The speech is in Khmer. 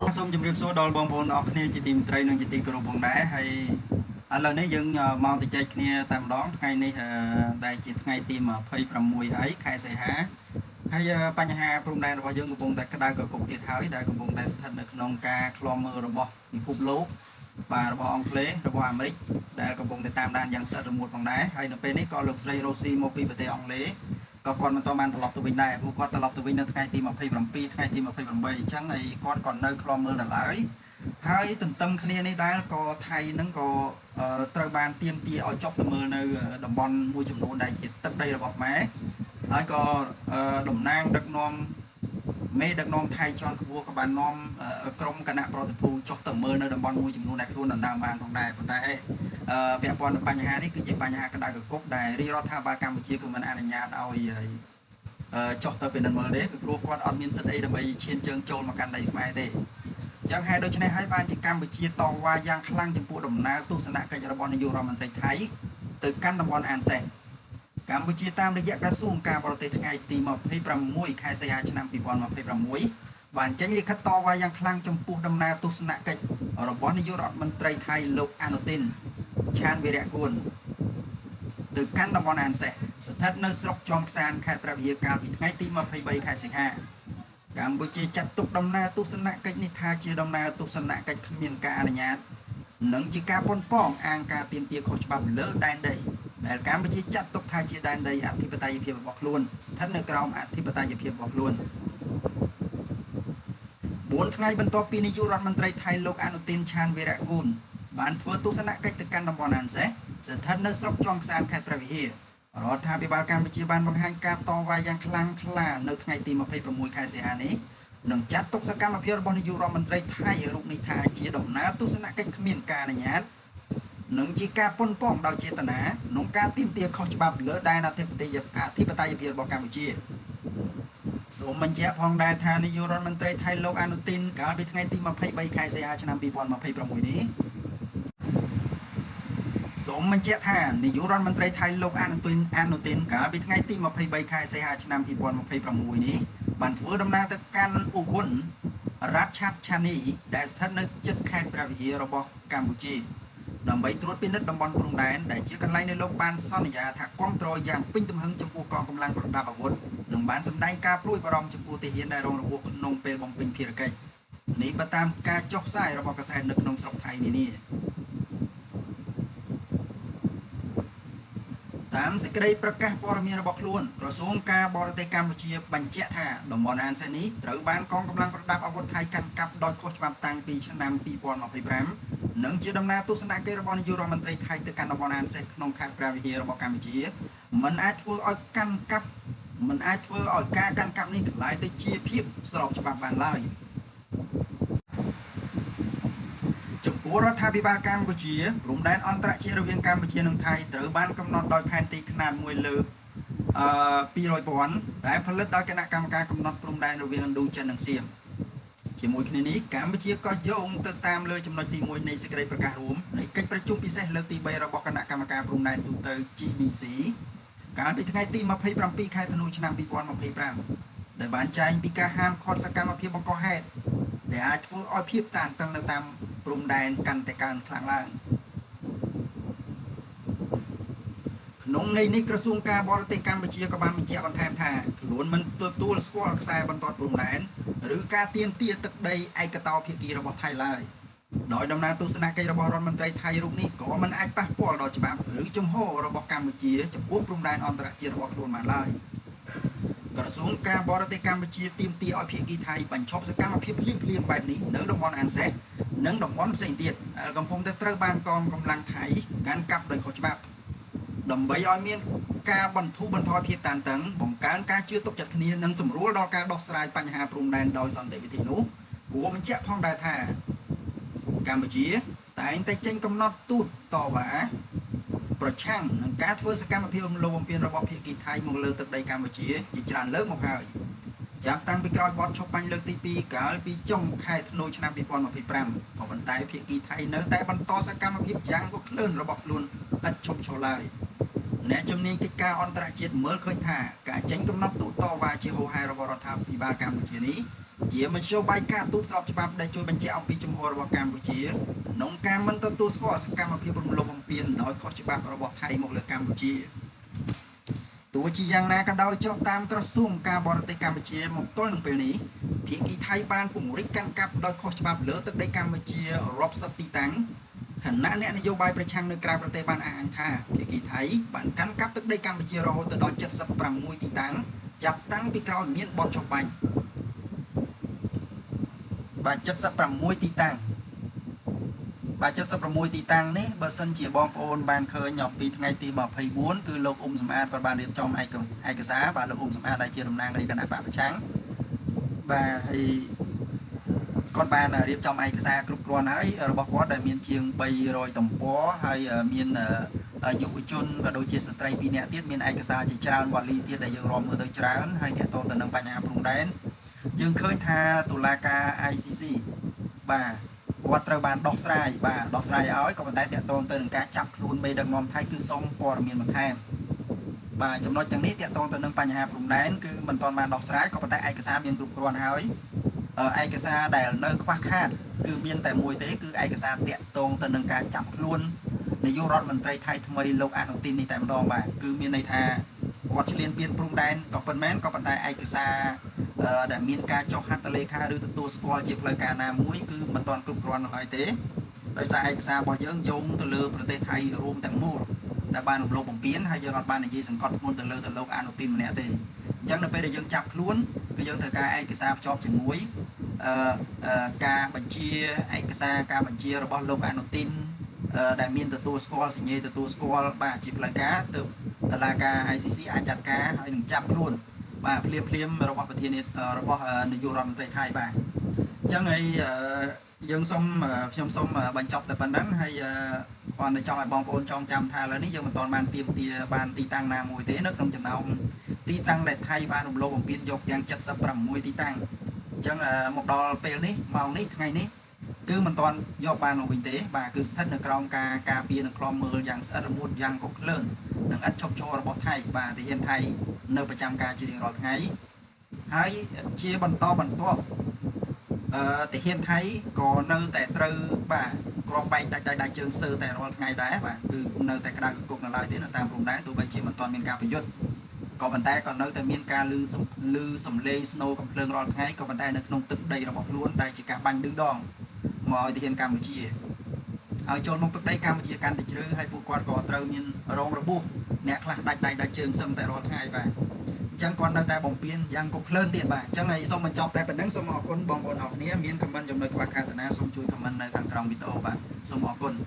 សូមជម្រាបសួរដល់បងប្អូនអរគ្នាជាទីមេត្រីនិងជាទីគោរពផងដែរហើយឥឡូវនេះយើងមកទៅចែកគ្នាតែម្ដងថ្ងៃនេះដែលជាថ្ងៃទី26ហើយខែសីហាហើយបញ្ហាព្រំដែនរបស់យើងកំពុងតែក្តៅកគុកទៀតហើយដែលកំពុងតែស្ថិតនៅក្នុងការឃ្លាំមើលរបស់ពិភពលោកបាទរបស់អង់គ្លេសរបស់អាមេរិកដែលកំពុងតែតាមដានយ៉ាងស្អិតរមួតផងដែរហើយនៅពេលនេះក៏លោកស្រីរ៉ូស៊ីមកពីប្រទេសអង់គ្លេសក៏គាត់មិនទាន់បានត្រឡប់ទៅវិញដែរព្រោះគាត់ត្រឡប់ទៅវិញនៅថ្ងៃទី27ថ្ងៃទី28អញ្ចឹងហើយគាត់ក៏នៅឃ្លាំមើលដល់ឡើយហើយទន្ទឹមគ្នានេះដែរក៏ថៃនឹងក៏ត្រូវបានទាមទារឲ្យចុះទៅមើលនៅតំបន់មួយចំនួនដែលជាទឹកដីរបស់ខ្មែរហើយក៏តំណាងដឹកនាំមេដឹកនាំថៃជាន់ខ្ពស់ក៏បាននាំក្រុមគណៈប្រតិភូចុះទៅមើលនៅតំបន់មួយចំនួនដែលខ្លួនដណ្ដើមបានផងដែរប៉ុន្តែពាក់ព័ន្ធនឹងបញ្ហានេះគឺជាបញ្ហាក្តៅកគុកដែលរាជរដ្ឋាភិបាលកម្ពុជាគឺមិនអនុញ្ញាតឲ្យចុះទៅពិនិត្យមើលទេពីព្រោះគាត់អត់មានសិទ្ធិអីដើម្បីឈានជើងចូលមកកាន់ដីខ្មែរទេអញ្ចឹងហេតុដូច្នេះហើយបានជាកម្ពុជាតវ៉ាយ៉ាងខ្លាំងចំពោះដំណើរទស្សនកិច្ចរបស់នាយករដ្ឋមន្ត្រីថៃទៅកាន់តំបន់អានសេះកម្ពុជាតាមរយៈក្រសួងការបរទេសថ្ងៃទី26ខែសីហាឆ្នាំ2026បានចេញលិខិតតវ៉ាយ៉ាងខ្លាំងចំពោះដំណើរទស្សនកិច្ចរបស់នាយករដ្ឋមន្ត្រីថៃលោកអានុទីនឆានវីរៈគួនទៅកាន់តំបន់អានសេះស្ថិតនៅស្រុកជាំក្សានខេត្តព្រះវិហារកាលពីថ្ងៃទី23ខែសីហាកម្ពុជាចាត់ទុកដំណើរទស្សនកិច្ចនេះថាជាដំណើរទស្សនកិច្ចគ្មានការអនុញ្ញាតនិងជាការប៉ុនប៉ងអាងការទាមទារខុសច្បាប់លើដែនដីដែលកម្ពុជាចាត់ទុកថាជាដែនដីអធិបតេយ្យភាពរបស់ខ្លួនស្ថិតនៅក្រោមអធិបតេយ្យភាពរបស់ខ្លួន4ថ្ងៃបន្ទាប់ពីនាយករដ្ឋមន្ត្រីថៃលោកអានុទីនឆានវីរៈគូនបានធ្វើទស្សនកិច្ចទៅកាន់តំបន់អានសេះស្ថិតនៅស្រុកជាំក្សានខេត្តព្រះវិហាររដ្ឋាភិបាលកម្ពុជាបានបង្ហាញការតវ៉ាយ៉ាងខ្លាំងក្លានៅថ្ងៃទី26ខែសីហានេះនិងចាត់ទុកសកម្មភាពរបស់នាយករដ្ឋមន្ត្រីថៃរូបនេះថាជាដំណើរទស្សនកិច្ចគ្មានការអនុញ្ញាតនិងជាការប៉ុនប៉ងដោយចេតនាក្នុងការទាមទារខុសច្បាប់លើដែនអធិបតេយ្យភាពរបស់កម្ពុជាសូមបញ្ជាក់ផងដែរថានាយករដ្ឋមន្ត្រីថៃលោកអានុទីនកាលពីថ្ងៃទី23ខែសីហាឆ្នាំ2026នេះសូមបញ្ជាក់ថានាយករដ្ឋមន្ត្រីថៃលោកអានុទីនកាលពីថ្ងៃទី23ខែសីហាឆ្នាំ2026នេះបានធ្វើដំណើរទៅកាន់ឧបលរដ្ឋឆាត់ឆានីដែលស្ថិតនៅជិតខេត្តព្រះវិហាររបស់កម្ពុជាដើម្បីត្រួតពិនិត្យតំបន់ព្រំដែនដែលជាកន្លែងដែលលោកបានសន្យាថាគាំទ្រយ៉ាងពេញទំហឹងចំពោះកងកម្លាំងប្រដាប់អាវុធនិងបានសម្ដែងការព្រួយបារម្ភចំពោះទាហានដែលរងរបួសក្នុងពេលបំពេញភារកិច្ចនេះបើតាមការចុះផ្សាយរបស់កាសែតនៅក្នុងស្រុកថៃនានាតាមសេចក្តីប្រកាសព័ត៌មានរបស់ខ្លួនក្រសួងការបរទេសកម្ពុជាបញ្ជាក់ថាតំបន់អានសេះនេះត្រូវបានកងកម្លាំងប្រដាប់អាវុធថៃកាន់កាប់ដោយខុសច្បាប់តាំងពីឆ្នាំ2025និងជាដំណើរទស្សនកិច្ចរបស់នាយករដ្ឋមន្ត្រីថៃទៅកាន់តំបន់អានសេះក្នុងខេត្តព្រះវិហាររបស់កម្ពុជាមិនអាចធ្វើឲ្យកាន់កាប់មិនអាចធ្វើឲ្យការកាន់កាប់នេះក្លាយទៅជាភាពស្របច្បាប់បានឡើយចំពោះរដ្ឋាភិបាលកម្ពុជាព្រំដែនអន្តរជាតិរវាងកម្ពុជានិងថៃត្រូវបានកំណត់ដោយផែនទីខ្នាតមួយលើ200,000ដែលផលិតដោយគណៈកម្មការកំណត់ព្រំដែនរវាងឥណ្ឌូចិននិងសៀមជាមួយគ្នានេះកម្ពុជាក៏យោងទៅតាមលើចំណុចទី1នៃសេចក្តីប្រកាសរួមនៃកិច្ចប្រជុំពិសេសលើកទី3របស់គណៈកម្មការព្រំដែនទូទៅ GBC កាលពីថ្ងៃទី27ខែធ្នូឆ្នាំ2025ដែលបានចែងពីការហាមឃាត់សកម្មភាពបង្កហេតុដែលអាចធ្វើឲ្យភាពតានតឹងនៅតាមព្រំដែនកាន់តែកើនខ្លាំងឡើងក្នុងន័យនេះក្រសួងការបរទេសកម្ពុជាក៏បានបញ្ជាក់បន្ថែមថាខ្លួនមិនទទួលស្គាល់ខ្សែបន្ទាត់ព្រំដែនឬការទាមទារទឹកដីឯកតោភាគីរបស់ថៃឡើយដោយដំណើរទស្សនកិច្ចរបស់រដ្ឋមន្ត្រីថៃរូបនេះក៏មិនអាចប៉ះពាល់ដល់ច្បាប់ឬជំហររបស់កម្ពុជាចំពោះព្រំដែនអន្តរជាតិរបស់ខ្លួនបានឡើយក្រសួងការបរទេសកម្ពុជាទាមទារឲ្យភាគីថៃបញ្ឈប់សកម្មភាពភ្លាមៗបែបនេះនៅតំបន់អានសេះនិងតំបន់ផ្សេងទៀតដែលកំពុងតែត្រូវបានកងកម្លាំងថៃកាន់កាប់ដោយខុសច្បាប់ដើម្បីឲ្យមានការបន្ធូរបន្ថយភាពតានតឹងបង្កើនការជឿទុកចិត្តគ្នានិងសម្រួលដល់ការដោះស្រាយបញ្ហាព្រំដែនដោយសន្តិវិធីនោះគួរបញ្ជាក់ផងដែរថាកម្ពុជាតែងតែចេញកំណត់ទូតតវ៉ាប្រឆាំងនឹងការធ្វើសកម្មភាពរំលោភបំពានរបស់ភាគីថៃមកលើទឹកដីកម្ពុជាជាច្រើនលើកមកហើយចាប់តាំងពីក្រោយបទឈប់បាញ់លើកទី2កាលពីចុងខែធ្នូឆ្នាំ2025ក៏ប៉ុន្តែភាគីថៃនៅតែបន្តសកម្មភាពយ៉ាងគឃ្លើនរបស់ខ្លួនឥតឈប់ឈរឡើយអ្នកជំនាញកិច្ចការអន្តរជាតិមើលឃើញថាការចេញកំណត់ទូតតវ៉ាជាហូរហែរបស់រដ្ឋាភិបាលកម្ពុជានេះ ជាមធ្យោបាយការទូតស្របច្បាប់ដែលជួយបញ្ជាក់អំពីជំហររបស់កម្ពុជាក្នុងការមិនទទួលស្គាល់សកម្មភាពរំលោភបំពានដោយខុសច្បាប់របស់ថៃមកលើកម្ពុជាទោះជាយ៉ាងណាក៏ដោយចុះតាមក្រសួងការបរទេសកម្ពុជាមកទល់នឹងពេលនេះភាគីថៃបានពង្រីកកាន់កាប់ដោយខុសច្បាប់លើទឹកដីកម្ពុជារាប់សិបទីតាំងខណៈអ្នកនយោបាយប្រឆាំងនៅក្រៅប្រទេសបានអះអាងថាភាគីថៃបានកាន់កាប់ទឹកដីកម្ពុជារហូតដល់76ទីតាំងចាប់តាំងពីក្រោយមានបទច្បាញ់បាទ76ទីតាំងបាទ76ទីតាំងនេះបើសិនជាបងប្អូនបានឃើញអំពីថ្ងៃទី24គឺលោកអ៊ុំសំអាតក៏បានរៀបចំឯកសារបាទលោកអ៊ុំសំអាតដែលជាតំណាងរាជគណៈបក្សប្រឆាំងបាទហើយគាត់បានរៀបចំឯកសារគ្រប់គ្រាន់ហើយរបស់គាត់ដែលមានជាង300ទំព័រហើយមានយុវជនក៏ដូចជាស្ត្រី2នាក់ទៀតមានឯកសារជាច្រើនវ៉ាលីទៀតដែលយើងរាប់មើលទៅច្រើនហើយទាក់ទងទៅនឹងបញ្ហាព្រំដែនយើងឃើញថាតុលាការ ICC បាទគាត់ត្រូវបានដោះស្រាយបាទដោះស្រាយឲ្យក៏ប៉ុន្តែទាក់ទងទៅនឹងការចាប់ខ្លួនមេដឹកនាំថៃគឺសុំព័ត៌មានបន្ថែមបាទចំណុចទាំងនេះទាក់ទងទៅនឹងបញ្ហាព្រំដែនគឺមិនទាន់បានដោះស្រាយក៏ប៉ុន្តែឯកសារមានគ្រប់គ្រាន់ហើយឯកសារដែលនៅខ្វះខាតគឺមានតែមួយទេគឺឯកសារទាក់ទងទៅនឹងការចាប់ខ្លួននាយករដ្ឋមន្ត្រីថៃថ្មីលោកអនុទីននេះតែម្ដងបាទគឺមានន័យថាគាត់ឆ្លៀនពៀនព្រំដែនក៏ពិតមែនក៏ប៉ុន្តែឯកសារដែលមានការចុះហត្ថលេខាឬទទួលស្គាល់ជាផ្លូវការណាមួយគឺមិនទាន់គ្រប់គ្រាន់នៅឡើយទេដោយសារឯកសាររបស់យើងយោងទៅលើប្រទេសថៃរួមទាំងមូលដែលបានរំលោភបំពានហើយយើងអត់បាននិយាយសង្កត់ធ្ងន់ទៅលើទៅលោកអនុទីនម្នាក់ទេអញ្ចឹងនៅពេលដែលយើងចាប់ខ្លួនគឺយើងត្រូវការឯកសារភ្ជាប់ជាមួយការបញ្ជាឯកសារការបញ្ជារបស់លោកអនុទីនដែលមានទទួលស្គាល់សញ្ញាទទួលស្គាល់បាទជាផ្លូវការទើបតុលាការ ICC អាចចាត់ការហើយនឹងចាប់ខ្លួនបាទភ្លាមភ្លាមរបស់ប្រធានរបស់នាយករដ្ឋមន្ត្រីថៃបាទអញ្ចឹងហើយយើងសូមខ្ញុំសូមបញ្ចប់តែប៉ុណ្្នឹងហើយគ្រាន់តែចង់ឲ្យបងប្អូនចងចាំថាឥឡូវនេះយើងមិនទាន់បានទៀមទាបានទីតាំងណាមួយទេនៅក្នុងចំណោមទីតាំងដែលថៃបានរំលោភបំពានយកទាំង76ទីតាំងអញ្ចឹងមកដល់ពេលនេះម៉ោងនេះថ្ងៃនេះគឺមិនទាន់យកបានមកវិញទេបាទគឺស្ថិតនៅក្រោមការការពារនិងឃ្លាំមើលយ៉ាងស្អិតរមួតយ៉ាងកុកក្លឿននិងឥតឈប់ឈររបស់ថៃបាទទាហានថៃនៅប្រចាំការជារៀងរាល់ថ្ងៃហើយជាបន្តបន្ទាប់ទាហានថៃក៏នៅតែត្រូវបាទក្របបែកដាច់ដៃជើងស្ទើរតែរាល់ថ្ងៃដែរបាទគឺនៅតែក្តៅគគុកនៅឡើយទេនៅតាមព្រំដែនទោះបីជាមិនទាន់មានការប្រយុទ្ធក៏ប៉ុន្តែក៏នៅតែមានការលឺសំឡេងស្នូកំភ្លើងរាល់ថ្ងៃក៏ប៉ុន្តែនៅក្នុងទឹកដីរបស់ខ្លួនដែលជាការបាញ់ឌឺដងមកឲ្យទាហានកម្ពុជាហើយចូលមកទឹកដីកម្ពុជាកាន់តែជ្រៅហើយពួកគាត់ក៏ត្រូវមានរងរបួសអ្នកខ្លះដាច់ដៃដាច់ជើងសឹងតែរាល់ថ្ងៃបាទអញ្ចឹងគាត់នៅតែបំពេញយ៉ាងកុកក្លឿនទៀតបាទអញ្ចឹងហើយសូមបញ្ចប់តែប៉ុណ្្នឹងសូមអរគុណបងប្អូនអរគ្នាមានខមមិនចំណុចខ្វះខាតណាសូមជួយខមមិននៅខាងក្រោមវីដេអូបាទសូមអរគុណ។